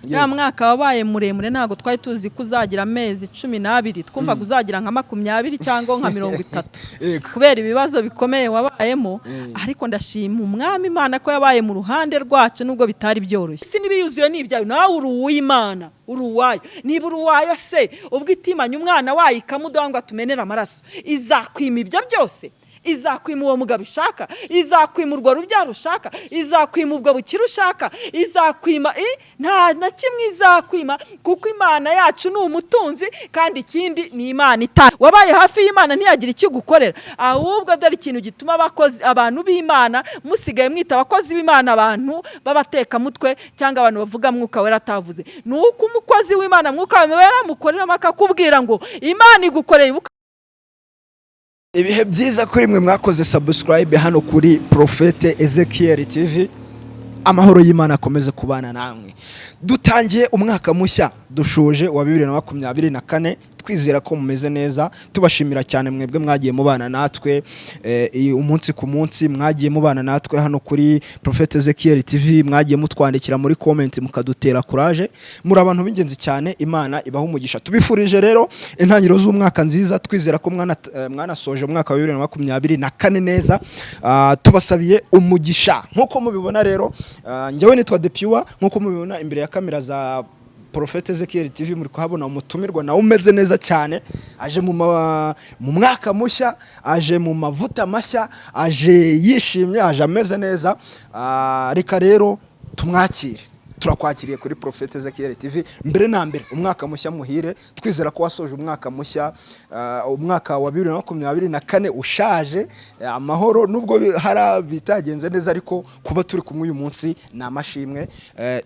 Ya mwaka wabaye muremure, ntabwo twari tuzi ko uzagira amezi 12. Twumvaga uzagira nka 20 cyangwa nka 30 kubera ibibazo bikomeye wabayemo. Ariko ndashima Umwami Imana ko yabaye mu ruhande rwacu nubwo bitari byoroshye. Isi n'ibiyuzuye ni ibyayo, nawe uri uw'Imana, uri uwayo. Niba uri uwayo se, ubwo itimanye umwana wayo ikamuduha ngo atumenere amaraso, izakwima ibyo byose? Izakwima uwo mugabo ishaka? Izakwima urwo rubyaro ushaka? Izakwima ubwo bukire ushaka? Izakwima? Nta na kimwe izakwima, kuko Imana yacu ni umutunzi. Kandi ikindi, ni Imana itanga. Wabaye hafi y'Imana ntiyagira icyo igukorera? Ahubwo dore ikintu gituma abakozi, abantu b'Imana, musigaye mwita abakozi b'Imana abantu b'abatekamutwe cyangwa abantu bavuga Mwuka Wera atavuze, ni uko umukozi w'Imana Mwuka Wera mukoreramo akakubwira ngo Imana igukoreye ubukwe. Ibihe byiza kuri mwe mwakoze subscribe hano kuri Prophete Ezekiel TV. Amahoro y'Imana akomeze kubana namwe. Dutangiye umwaka mushya, dushoje wa 2024, twizera ko mumeze neza. Tubashimira cyane mwebwe mwagiye mubana natwe umunsi ku munsi, mwagiye mubana natwe hano kuri Prophete Ezekiel TV, mwagiye mutwandikira muri comment mukadutera courage. Muri abantu b'ingenzi cyane, Imana ibaha umugisha. Tubifurije rero intangiriro z'umwaka nziza, twizera ko mwanasoje umwaka wa 2024 neza. Tubasabiye umugisha. Nk'uko mubibona rero, njyewe nitwa The Pure. Nk'uko mubibona imbere ya kamera za Prophete Ezekiel TV, muri kuhabona umutumirwa nawe umeze neza cyane, aje mu mwaka mushya, aje mu mavuta mashya, aje yishimye, aje ameze neza. Reka rero tumwakire. Turakwakiriye kuri Prophete Ezekiel TV. Mbere na mbere, umwaka mushya muhire. Twizera ko wasoje umwaka mushya, umwaka wa 2024 ushaje amahoro, nubwo hari bitagenze neza, ariko kuba turi kumwe uyu munsi ni amashimwe.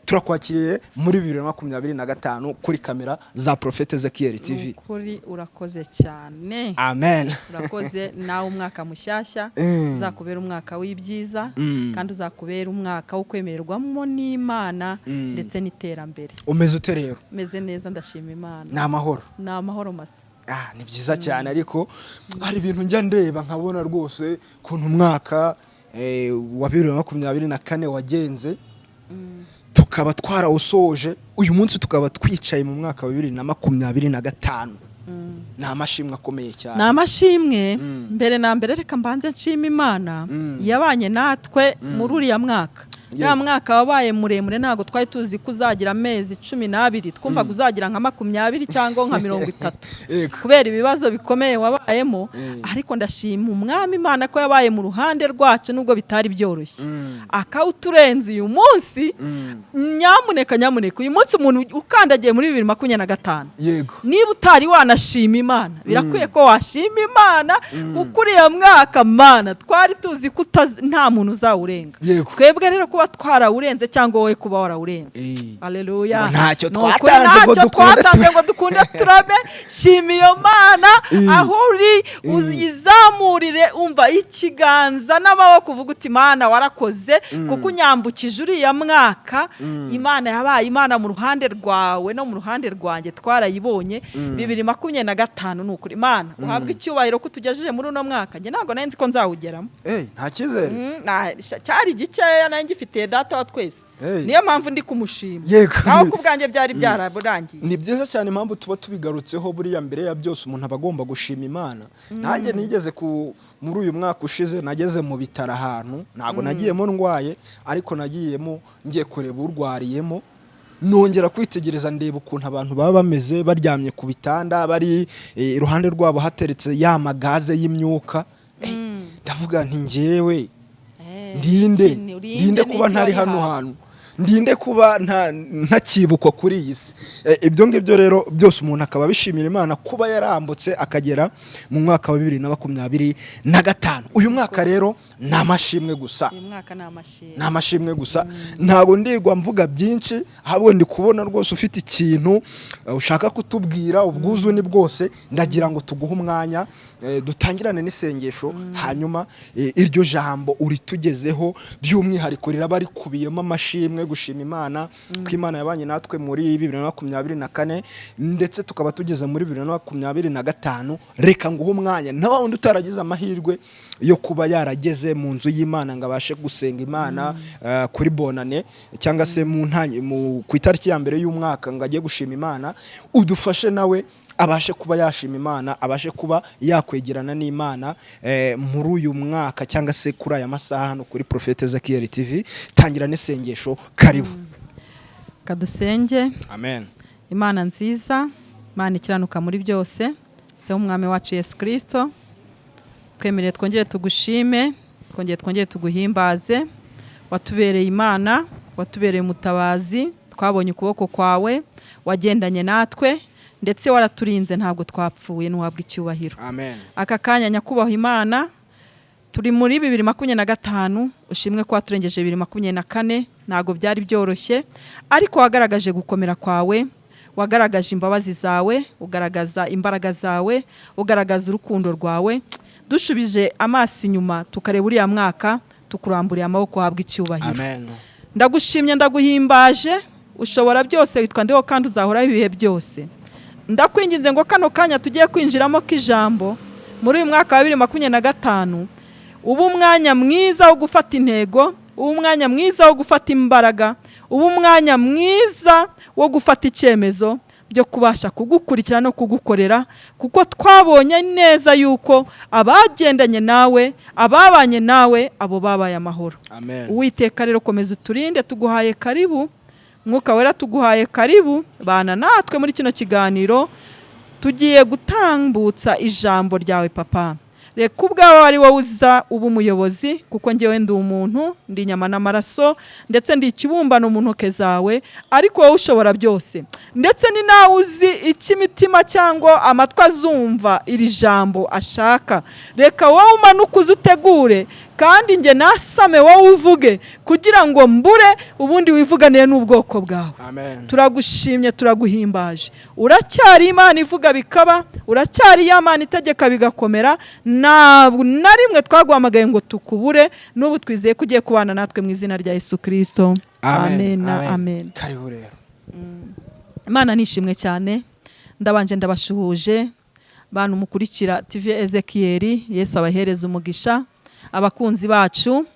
Turakwakiriye muri 2025 kuri kamera za Prophete Ezekiel TV. Ukuri, urakoze cyane. Amen. Urakoze nawe. Umwaka mushyashya uzakubera umwaka w'ibyiza kandi uzakubera umwaka wo kwemererwamo n'Imana ndetse n'iterambere. Umeze ute rero? Meze neza, ndashima Imana. Ni amahoro? Ni amahoro masa. Ah, ni byiza cyane, ariko hari ibintu njya ndeba nkabona rwose ukuntu umwaka wa 2024 wagenze, tukaba twarawusoje, uyu munsi tukaba twicaye mu mwaka wa 2025. Ni amashimwe akomeye cyane. Ni amashimwe. Mbere na mbere, reka mbanze nshima Imana yabanye natwe muri uriya mwaka. Ya mwaka wabaye muremure, ntabwo twari tuzi ko uzagira amezi 12. Twumvaga uzagira nka 20 cyangwa nka 30 kubera ibibazo bikomeye wabayemo. Ariko ndashima Umwami Imana ko yabaye mu ruhande rwacu nubwo bitari byoroshye, akawuturenza. Uyu munsi, nyamuneka, nyamuneka, uyu munsi umuntu ukandagiye muri 2025, niba utari wanashima Imana, birakwiye ko washima Imana, kuko uriya mwaka, Mana, twari tuzi ko nta muntu uzawurenga. Twebwe rero kuba twarawurenze, cyangwa wowe kuba warawurenze, aleluya. Ngo ntacyo Ni ukuri, twatanze ngo ntacyo dukunde twatanze ngo dukunde turabe. Shima iyo Mana aho uri, uyizamurire, umva, ikiganza n'amaboko, uvuga uti: "Imana warakoze kuko unyambukije uriya mwaka." Imana yabaye Imana mu ruhande rwawe no mu ruhande rwanjye, twarayibonye. 2025, ni ukuri, Imana uhabwe icyubahiro ko utugejeje muri uno mwaka. Njye ntabwo nari nzi ko nzawugeramo. Nta cyizere? Cyari gikeya nari ngifitiye Data wa twese. Niyo mpamvu ndi kumushima. Naho ku bwanjye byari byararangiye. Ni byiza cyane. Impamvu tuba tubigarutseho, buriya mbere ya byose umuntu aba agomba gushima Imana. Nanjye nigeze ku muri uyu mwaka ushize nageze mu bitaro ahantu, ntabwo nagiyemo ndwaye, ariko nagiyemo ngiye kureba urwariyemo. Nongera kwitegereza, ndeba ukuntu abantu baba bameze baryamye ku bitanda, bari iruhande rwabo hateretse ya magaze y'imyuka. Ndavuga nti: "Njyewe ndinde ndinde kuba ntari hano hantu? Ndinde kuba ntakibukwa kuri iyi si?" Ibyo ngibyo rero byose umuntu akaba abishimira Imana kuba yarambutse akagera mu mwaka wa 2025. Uyu mwaka rero ni amashimwe gusa. Uyu mwaka ni amashimwe. Ni amashimwe gusa. Ntabwo ndigwa mvuga byinshi, ahubwo ndi kubona rwose ufite ikintu ushaka kutubwira. Ubwuzu ni bwose. Ndagira ngo tuguhe umwanya, dutangirane n'isengesho, hanyuma iryo jambo uritugezeho. By'umwihariko riraba rikubiyemo amashimwe. gushima Imana ko Imana yabanye natwe muri 2024, ndetse tukaba tugeze muri 2025. Reka nguhe umwanya na wa wundi utaragize amahirwe yo kuba yarageze mu nzu y'Imana ngo abashe gusenga Imana kuri Bonane cyangwa se ku itariki ya mbere y'umwaka ngo ajye gushima Imana, udufashe nawe abashe kuba yashima Imana, abashe kuba yakwegerana n'Imana muri uyu mwaka cyangwa se kuri aya masaha hano kuri Prophète Ezekiel TV. Tangira n'isengesho, karibu. Kadusenge. Amen. Imana nziza, Imana ikiranuka muri byose, se w'Umwami wacu Yesu Kirisito, twemereye twongere tugushime, twongere tuguhimbaze. Watubereye Imana, watubereye umutabazi, twabonye ukuboko kwawe, wagendanye natwe, ndetse waraturinze, ntabwo twapfuye, ntiwabwa icyubahiro. Amen. Aka kanya, nyakubahwa Imana, turi muri 2025. Ushimwe ko waturengeje 2024. Ntabwo byari byoroshye, ariko wagaragaje gukomera kwawe, wagaragaje imbabazi zawe, ugaragaza imbaraga zawe, ugaragaza urukundo rwawe. Dushubije amaso inyuma tukareba uriya mwaka, tukuramburiye amaboko, uhabwa icyubahiro. Amen. Ndagushimye, ndaguhimbaje, ushobora byose, witwa Ndiho kandi uzahoraho ibihe byose. Ndakwinginze ngo kano kanya tugiye kwinjiramo k'ijambo muri uyu mwaka wa 2025 uba umwanya mwiza wo gufata intego, uba umwanya mwiza wo gufata imbaraga, uba umwanya mwiza wo gufata icyemezo byo kubasha kugukurikira no kugukorera, kuko twabonye neza yuko abagendanye nawe, ababanye nawe, abo babaye amahoro. Amen. Uwiteka rero, komeza uturinde. Tuguhaye karibu, Mwuka Wera, tuguhaye karibu, bana natwe muri kino kiganiro. Tugiye gutambutsa ijambo ryawe, Papa. Reka ubwawe ari wowe uza uba umuyobozi, kuko ngewe ndi umuntu, ndi inyama n'amaraso, ndetse ndi ikibumbano mu ntoke zawe, ariko wowe ushobora byose, ndetse ni nawe uzi icyo imitima cyangwa amatwi azumva iri jambo ashaka. Reka wowe umanuke uze utegure, kandi njye nasame, wowe uvuge, kugira ngo mbure ubundi wivuganiye n'ubwoko bwawe. Amen. Turagushimye, turaguhimbaje. Uracyari Imana ivuga bikaba, uracyari ya Mana itegeka bigakomera. Ntabwo na rimwe twaguhamagaye ngo tukubure. N'ubu twizeye ko ugiye kubana natwe, mu izina rya Yesu Kirisito, amen, amen. Karibu rero. Imana nishimwe cyane. Ndabanje ndabashuhuje, bantu mukurikira TV Ezekiel. Yesu abahereza umugisha. Abakunzi bacu,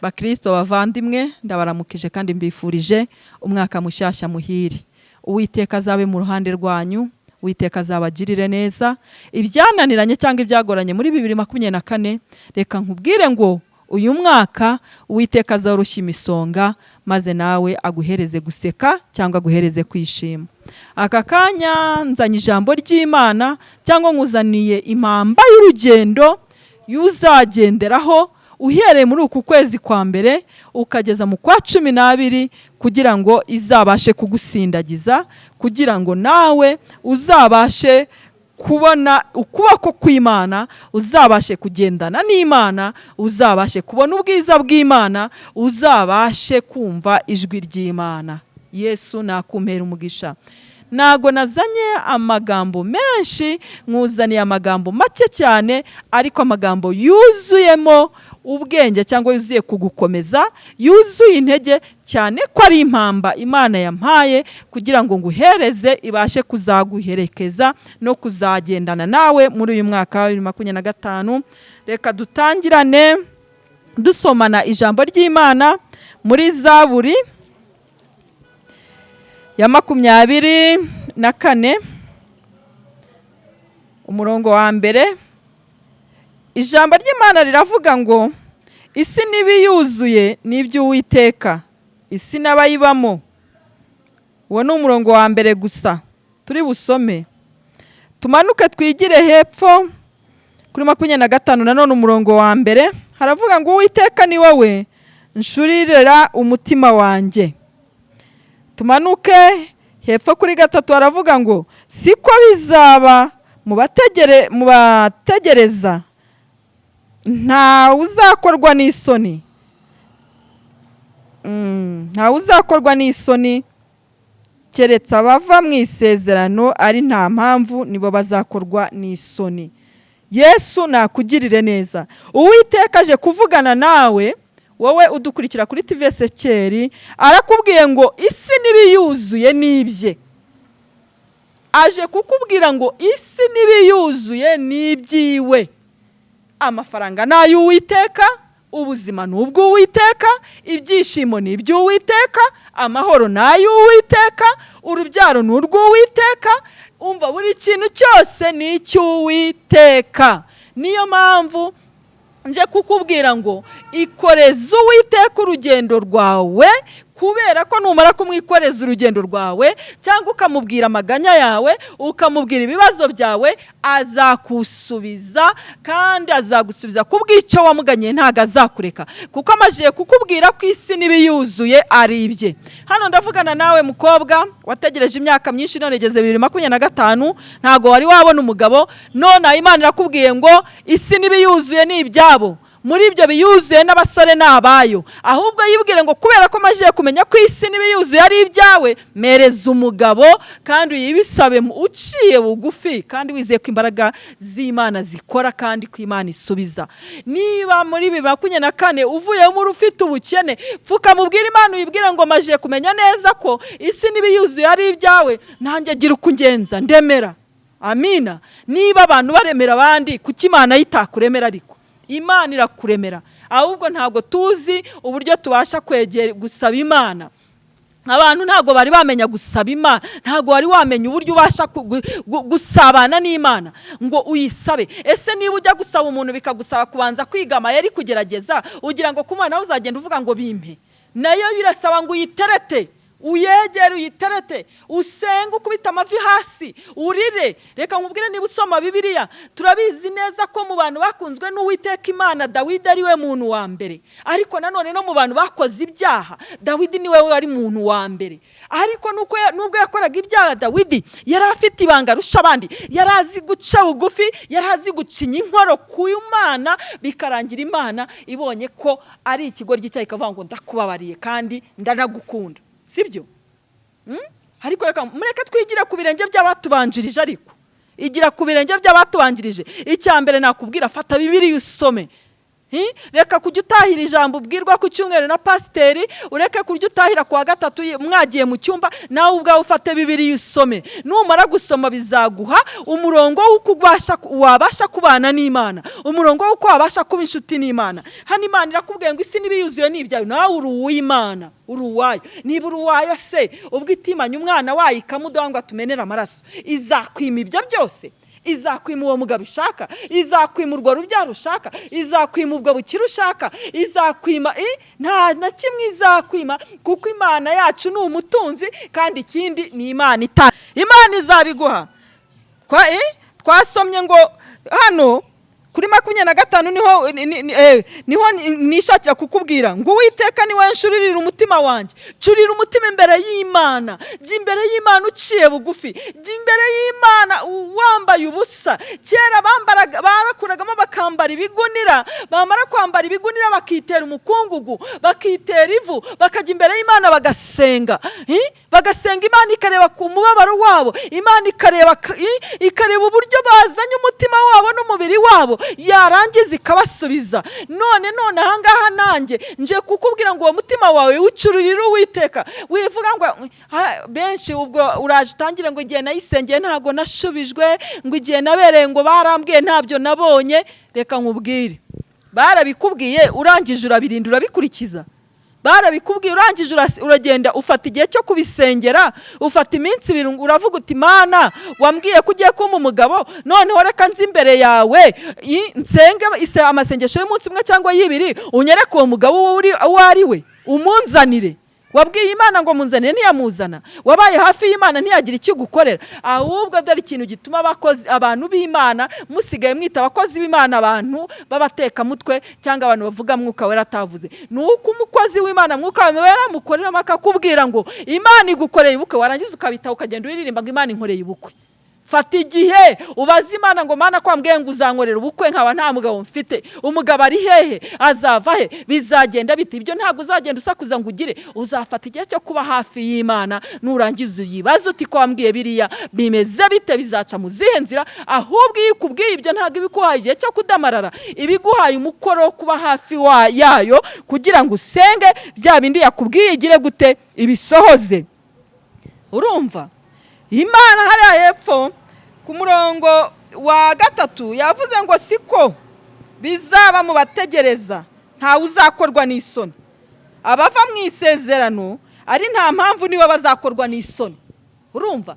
bakristo bavandimwe, ndabaramukije kandi mbifurije umwaka mushyashya muhire. Uwiteka azabe mu ruhande rwanyu, Uwiteka azabagirire neza. Ibyananiranye cyangwa ibyagoranye muri 2024, reka nkubwire ngo uyu mwaka Uwiteka azoroshya imisonga, maze nawe aguhereze guseka cyangwa aguhereze kwishima. Aka kanya nzanye ijambo ry'Imana cyangwa nkuzaniye impamba y'urugendo y'uzagenderaho uhereye muri uku kwezi kwa mbere ukageza mu kwa 12, kugira ngo izabashe kugusindagiza, kugira ngo nawe uzabashe kubona ukuboko kw'Imana, uzabashe kugendana n'Imana, uzabashe kubona ubwiza bw'Imana, uzabashe kumva ijwi ry'Imana. Yesu nakumpera umugisha. Ntago nazanye amagambo menshi, nkuzaniye amagambo make cyane, ariko amagambo yuzuyemo ubwenge cyangwa yuzuye kugukomeza, yuzuye intege cyane, ko ari impamba Imana yampaye kugira ngo nguhereze, ibashe kuzaguherekeza no kuzagendana nawe muri uyu mwaka wa 2025. Reka dutangirane dusomana ijambo ry'Imana muri Zaburi ya 24, umurongo wa mbere. Ijambo ry'Imana riravuga ngo: "Isi n'ibiyuzuye ni iby'Uwiteka, isi n'abayibamo." Uwo ni umurongo wa mbere gusa turi busome. Tumanuke twigire hepfo kuri 25, nanone umurongo wa mbere, haravuga ngo: "Uwiteka, ni wowe nshurira umutima wanjye." Tumanuke hepfo kuri gatatu, haravuga ngo: "Siko bizaba mu bategereza, ntawe uzakorwa n'isoni. Ntawe uzakorwa n'isoni, keretse abava mu isezerano ari nta mpamvu, nibo bazakorwa n'isoni." Yesu nakugirire neza. Uwiteka aje kuvugana nawe. Wowe udukurikira kuri TV Esekeri, arakubwiye ngo isi n'ibiyuzuye n'ibye. Aje kukubwira ngo isi n'ibiyuzuye n'ibyiwe. Amafaranga ni ay'Uwiteka, ubuzima ni ubw'Uwiteka, ibyishimo ni iby'Uwiteka, amahoro ni ay'Uwiteka, urubyaro ni urw'Uwiteka. Umva, buri kintu cyose ni icy'Uwiteka. Niyo mpamvu nje kukubwira ngo ikoreze Uwiteka urugendo rwawe, kubera ko numara kumwikoreza urugendo rwawe, cyangwa ukamubwira amaganya yawe, ukamubwira ibibazo byawe, azakusubiza, kandi azagusubiza ku bw'icyo wamuganye. Ntabwo azakureka, kuko amajije kukubwira ko isi n'ibiyuzuye ari ibye. Hano ndavugana nawe mukobwa wategereje imyaka myinshi, none igeze 2025, ntabwo wari wabona umugabo. None Imana irakubwiye ngo isi n'ibiyuzuye ni ibyabo. Muri ibyo biyuzuye n'abasore ni abayo. Ahubwo yibwire ngo kubera ko maze kumenya ko isi n'ibiyuzuye ari ibyawe, mereza umugabo, kandi uyibisabe uciye bugufi, kandi wizeye ko imbaraga z'Imana zikora, kandi ko Imana isubiza. Niba muri 2024 uvuyemo uri ufite ubukene, pfuka mubwire Imana, uyibwire ngo maje kumenya neza ko isi n'ibiyuzuye ari ibyawe, nanjye gira uko ungenza, ndemera. Amina. Niba abantu baremera abandi, kuki Imana yo itakuremera? Ariko Imana irakuremera, ahubwo ntabwo tuzi uburyo tubasha kwegera gusaba Imana. Abantu ntabwo bari bamenya gusaba Imana. Ntabwo wari wamenya uburyo ubasha gusabana n'Imana ngo uyisabe. Ese niba ujya gusaba umuntu bikagusaba kubanza kwiga amayeri, kugerageza, ugira ngo ku mwana we uzagenda uvuga ngo bimpe? Nayo birasaba ngo uyiterete, uyegere, uyiterete, usenge, ukubite amavi hasi, urire. Reka nkubwire, niba usoma Bibiliya, turabizi neza ko mu bantu bakunzwe n'Uwiteka Imana, Dawidi ari we muntu wa mbere. Ariko nanone no mu bantu bakoze ibyaha, Dawidi niwe wari muntu wa mbere. Ariko nubwo yakoraga ibyaha, Dawidi yari afite ibanga arusha abandi. Yari azi guca bugufi, yari azi gucinya inkoro ku Imana, bikarangira Imana ibonye ko ari ikigoryi cyayo, ikavuga ngo ndakubabariye kandi ndanagukunda. Sibyo? Ariko reka mureke twigire ku birenge by'abatubanjirije. Ariko igira ku birenge by'abatubanjirije. Icya mbere nakubwira, fata Bibiliya usome. Reka kujya utahira ijambo ubwirwa ku cyumweru na pasiteri, ureke kujya utahira ku wa gatatu mwagiye mu cyumba. Nawe ubwawe ufate Bibiliya usome. Numara gusoma, bizaguha umurongo w'uko wabasha kubana n'Imana, umurongo w'uko wabasha kuba inshuti n'Imana. Hano Imana irakubwiye ngo isi n'ibiyuzuye ni ibyayo, nawe uri uw'Imana, uri uwayo. Niba uri uwayo se, ubwo itimanye umwana wayo ikamuduha ngo atumenere amaraso, izakwima ibyo byose? Izakwima uwo mugabo ushaka? Izakwima urwo rubyaro ushaka? Izakwima ubwo bukire ushaka? Izakwima? Nta na kimwe izakwima, kuko Imana yacu ni umutunzi, kandi ikindi ni Imana itanga. Imana izabiguha. Twasomye ngo hano kuri 25 niho niho nishakira kukubwira ngo Uwiteka ni wowe nshururira umutima wanjye. Curira umutima imbere y'Imana. Jya imbere y'Imana uciye bugufi, jya imbere y'Imana wambaye ubusa. Kera bambaraga, barakuragamo bakambara ibigunira, bamara kwambara ibigunira bakitera umukungugu, bakitera ivu, bakajya imbere y'Imana bagasenga. Bagasenga, Imana ikareba ku mubabaro wabo, Imana ikareba ikareba uburyo bazanye umutima wabo n'umubiri wabo, yarangiza ikabasubiza. None ahangaha nanjye nje kukubwira ngo uwo mutima wawe wucururire Uwiteka. Wivuga ngo benshi ubwo uraje utangire ngo igihe nayisengeye ntabwo nashubijwe, ngo igihe nabereye ngo barambwiye ntabyo nabonye. Reka nkubwire, barabikubwiye urangije urabirinda, urabikurikiza? Barabikubwiye urangije uragenda ufata igihe cyo kubisengera, ufata iminsi 2, uravuga uti Mana, wambwiye ko ugiye kumpa umugabo, noneho reka nzi imbere yawe nsenge amasengesho y'umunsi umwe cyangwa y'ibiri, unyereke uwo mugabo uwo ari we, umunzanire. Wabwiye Imana ngo munzanire, ntiyamuzana. Wabaye hafi y'Imana, ntiyagira icyo igukorera. Ahubwo dore ikintu gituma abakozi, abantu b'Imana, musigaye mwita abakozi b'Imana abantu b'abatekamutwe cyangwa abantu bavuga Mwuka Wera atavuze, ni uko umukozi w'Imana Mwuka Wera amukoreramo akakubwira ngo Imana igukoreye ubukwe, warangiza ukabitaho, ukagenda uririmba ngo Imana inkoreye ubukwe. Fata igihe ubaze Imana ngo: "Mana, ko wambwiye ngo uzankorera ubukwe nkaba nta mugabo mfite, umugabo ari hehe? Azava he? Bizagenda bite?" Ibyo ntabwo uzagenda usakuza ngo ugire. Uzafata igihe cyo kuba hafi y'Imana, nurangiza uyibaze uti: "Ko wambwiye biriya, bimeze bite? Bizaca mu zihe nzira?" Ahubwo iyo ikubwiye ibyo, ntabwo ibiguhaye igihe cyo kudamarara, ibiguhaye umukoro wo kuba hafi yayo kugira ngo usenge bya bindi yakubwiye igire gute? Ibisohoze. Urumva, Imana hariya hepfo ku murongo wa 3 yavuze ngo: "Siko bizaba mu bategereza, ntawe uzakorwa n'isoni." Abava mu isezerano ari nta mpamvu nibo bazakorwa n'isoni. Urumva,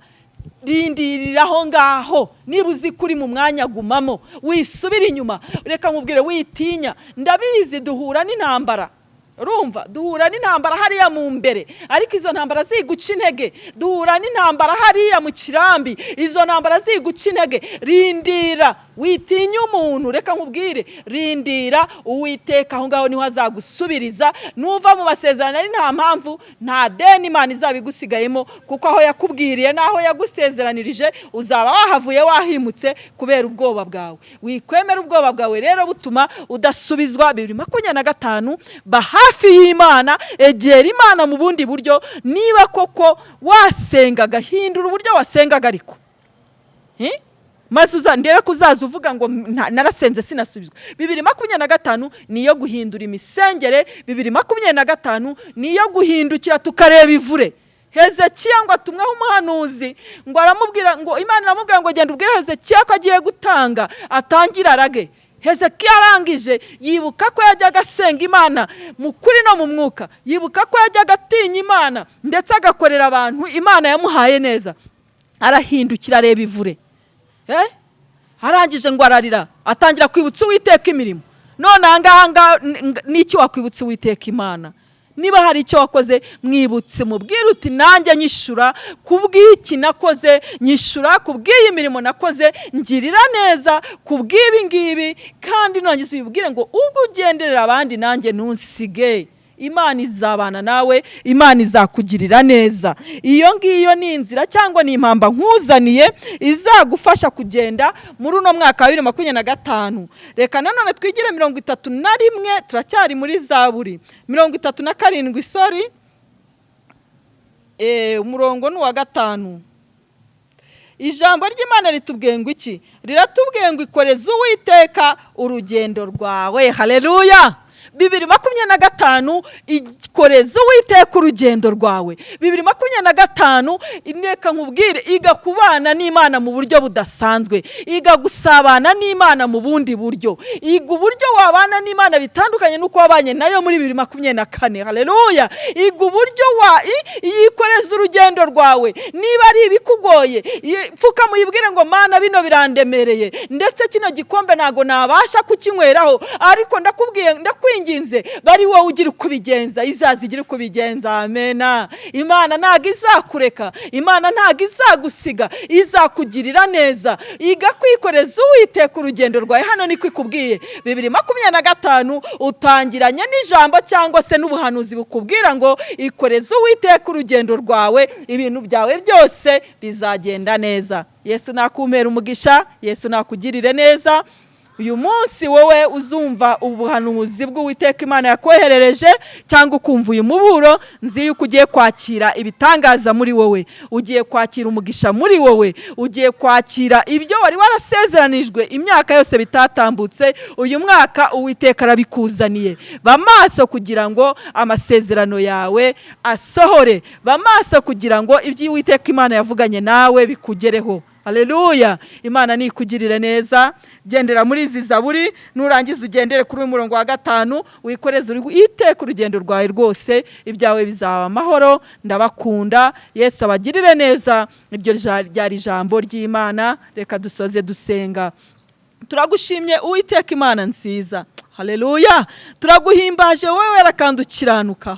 rindirira aho ngaho. Niba uzi ko uri mu mwanya, gumamo, wisubire inyuma. Reka nkubwire, witinya. Ndabizi, duhura n'intambara. Urumva, duhura n'intambara hariya mu mbere, ariko izo ntambara ziguca intege. Duhura n'intambara hariya mu kirambi, izo ntambara ziguca intege. Rindira, witinya umuntu. Reka nkubwire, rindira Uwiteka, aho ngaho niho azagusubiriza. Nuva mu masezerano ari nta mpamvu, nta deni Imana izaba igusigayemo, kuko aho yakubwiriye n'aho yagusezeranirije uzaba wahavuye, wahimutse kubera ubwoba bwawe. Wikwemera ubwoba bwawe rero butuma udasubizwa. 2025, ba hafi y'Imana, egera Imana mu bundi buryo. Niba koko wasengaga, hindura uburyo wasengaga, ariko maze uza ndebe ko uzaza uvuga ngo: "Narasenze sinasubizwa." 2025 niyo guhindura imisengere. 2025 niyo guhindukira tukareba ivure. Hezekiya ngo atumweho umuhanuzi, ngo aramubwira ngo Imana iramubwira ngo: "Genda ubwire Hezekiya ko agiye gutanga, atangire arage." Hezekiya arangije yibuka ko yajyaga asenga Imana mu kuri no mu mwuka, yibuka ko yajyaga atinya Imana ndetse agakorera abantu Imana yamuhaye neza. Arahindukira areba ivure. Arangije ngo ararira, atangira kwibutsa Uwiteka imirimo. None aha ngaha n'iki wakwibutsa Uwiteka Imana? Niba hari icyo wakoze, mwibutse, mubwire uti: "Nanjye nyishura ku bw'iki nakoze, nyishura ku bw'iyi mirimo nakoze, ngirira neza ku bw'ibi ngibi." Kandi nurangiza uyibwire ngo: "Ubwo ugenderera abandi, nanjye ntusige." Imana izabana nawe, Imana izakugirira neza. Iyo ngiyo ni inzira cyangwa ni impamba nkuzaniye izagufasha kugenda muri uno mwaka wa 2025. Reka nanone twigire 31, turacyari muri Zaburi 37, sorry, umurongo ni uwa 5. Ijambo ry'Imana ritubwiye ngo iki? Riratubwiye ngo: "Ikoreze Uwiteka urugendo rwawe." Haleluya! 2025, ikoreze Uwiteka urugendo rwawe. 2025, reka nkubwire, iga kubana n'Imana mu buryo budasanzwe, iga gusabana n'Imana mu bundi buryo, iga uburyo wabana n'Imana bitandukanye n'uko wabanye nayo muri 2024. Haleluya! Iga uburyo wa yikoreza urugendo rwawe. Niba ari ibikugoye, pfukama uyibwire ngo: "Mana, bino birandemereye, ndetse kino gikombe ntabwo nabasha kukinyweraho, ariko ndakubwiye, ndakwinginze, bari wowe ugira uko ubigenza." Izaza igira uko ubigenza. Amena. Imana ntabwo izakureka, Imana ntabwo izagusiga, izakugirira neza. Iga kwikoreza Uwiteka urugendo rwawe. Hano niko ikubwiye. 2025 utangiranye n'ijambo cyangwa se n'ubuhanuzi bukubwira ngo: "Ikoreze Uwiteka urugendo rwawe, ibintu byawe byose bizagenda neza." Yesu nakumpera umugisha, Yesu nakugirire neza. Uyu munsi wowe uzumva ubuhanuzi bw'Uwiteka Imana yakoherereje cyangwa ukumva uyu muburo, nzi yuko ugiye kwakira ibitangaza muri wowe, ugiye kwakira umugisha muri wowe, ugiye kwakira ibyo wari warasezeranijwe imyaka yose bitatambutse. Uyu mwaka Uwiteka arabikuzaniye. Ba maso kugira ngo amasezerano yawe asohore, ba maso kugira ngo ibyo Uwiteka Imana yavuganye nawe bikugereho. Haleluya! Imana nikugirire neza. Gendera muri izi zaburi, nurangiza ugendere kuri uyu murongo wa 5, wikoreze iteka urugendo rwawe rwose, ibyawe bizaba amahoro. Ndabakunda, Yesu abagirire neza. Iryo ryari ijambo ry'Imana. Reka dusoze dusenga. Turagushimye, Uwiteka Imana nziza. Haleluya! Turaguhimbaje wowe wera kandi ukiranuka.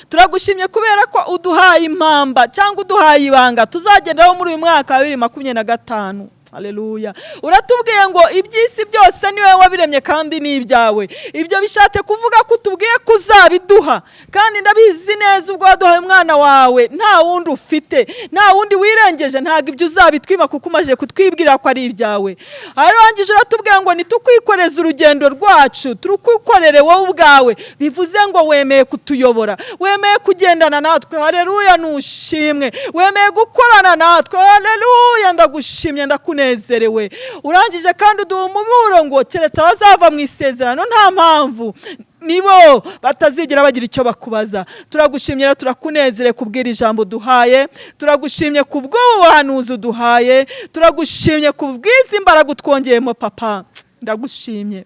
Turagushimye kubera ko uduhaye impamba cyangwa uduhaye ibanga tuzagenderaho muri uyu mwaka wa 2025. Haleluya. Uratubwiye ngo iby'isi byose ni wowe wabiremye kandi ni ibyawe. Ibyo bishatse kuvuga ko utubwiye ko uzabiduha, kandi ndabizi neza ubwo waduhaye umwana wawe nta wundi ufite, nta wundi wirengeje, ntabwo ibyo uzabitwima kuko umaze kutwibwira ko ari ibyawe. Arangije uratubwira ngo nitukwikoreze urugendo rwacu, turukwikorere wowe ubwawe. Bivuze ngo wemeye kutuyobora, wemeye kugendana natwe. Haleluya, nushimwe. Wemeye gukorana natwe. Haleluya, ndagushimye, ndakunezerewe. Urangije kandi uduha umuburo ngo keretse abazava mu isezerano nta mpamvu, nibo batazigera bagira icyo bakubaza. Turagushimye rero, turakunezere kubwira ijambo duhaye, turagushimye kubw'ubu buhanuzi uduhaye, turagushimye kubw'izi mbaraga utwongeyemo. Papa, ndagushimye,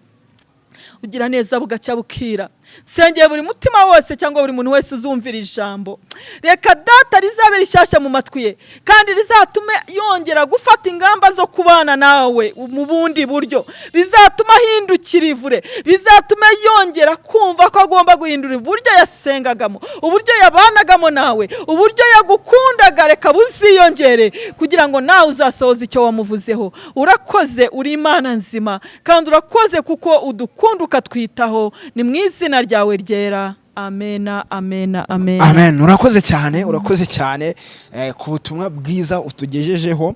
ugira neza bugacya bukira. Sengeye buri mutima wose cyangwa buri muntu wese uzumvira ijambo, reka Data rizabe rishyashya mu matwi ye, kandi rizatume yongera gufata ingamba zo kubana nawe mu bundi buryo, bizatuma ahindukira ivure, bizatume yongera kumva ko agomba guhindura uburyo yasengagamo, uburyo yabanagamo nawe, uburyo yagukundaga. Reka buziyongere kugira ngo nawe uzasohoze icyo wamuvuzeho. Urakoze, uri Imana nzima, kandi urakoze kuko udukunda ukatwitaho. Ni mu izina ryawe ryera, amena, amena, amena. Amen. Urakoze cyane, urakoze cyane ku butumwa bwiza utugejejeho.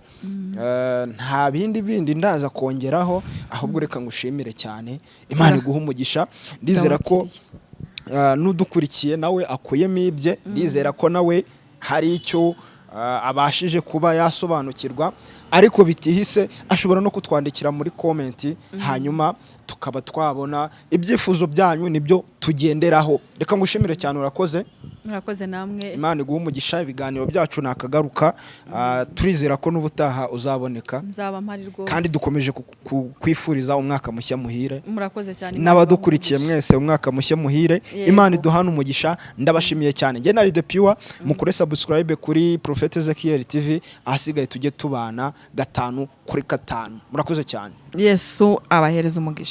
Nta bindi bindi ndaza kongeraho, ahubwo reka ngushimire cyane. Imana iguhe umugisha. Ndizera ko n'udukurikiye nawe akuyemo ibye, ndizera ko nawe hari icyo abashije kuba yasobanukirwa, ariko bitihise ashobora no kutwandikira muri comment, hanyuma tukaba twabona ibyifuzo byanyu, nibyo tugenderaho. Reka ngushimire cyane, urakoze. Murakoze namwe. Imana iguhe umugisha. Ibiganiro byacu nakagaruka. Turizera ko n'ubutaha uzaboneka. Nzaba mpari rwose. Kandi dukomeje kwifuriza umwaka mushya muhire. Murakoze cyane. N'abadukurikiye mwese, umwaka mushya muhire. Yego. Imana iduhane umugisha. Ndabashimiye cyane. Njye nari The Pure. Mukore subscribe kuri Prophet Ezekiel TV, ahasigaye tujye tubana gatanu kuri gatanu. Murakoze cyane. Yesu abahereza umugisha.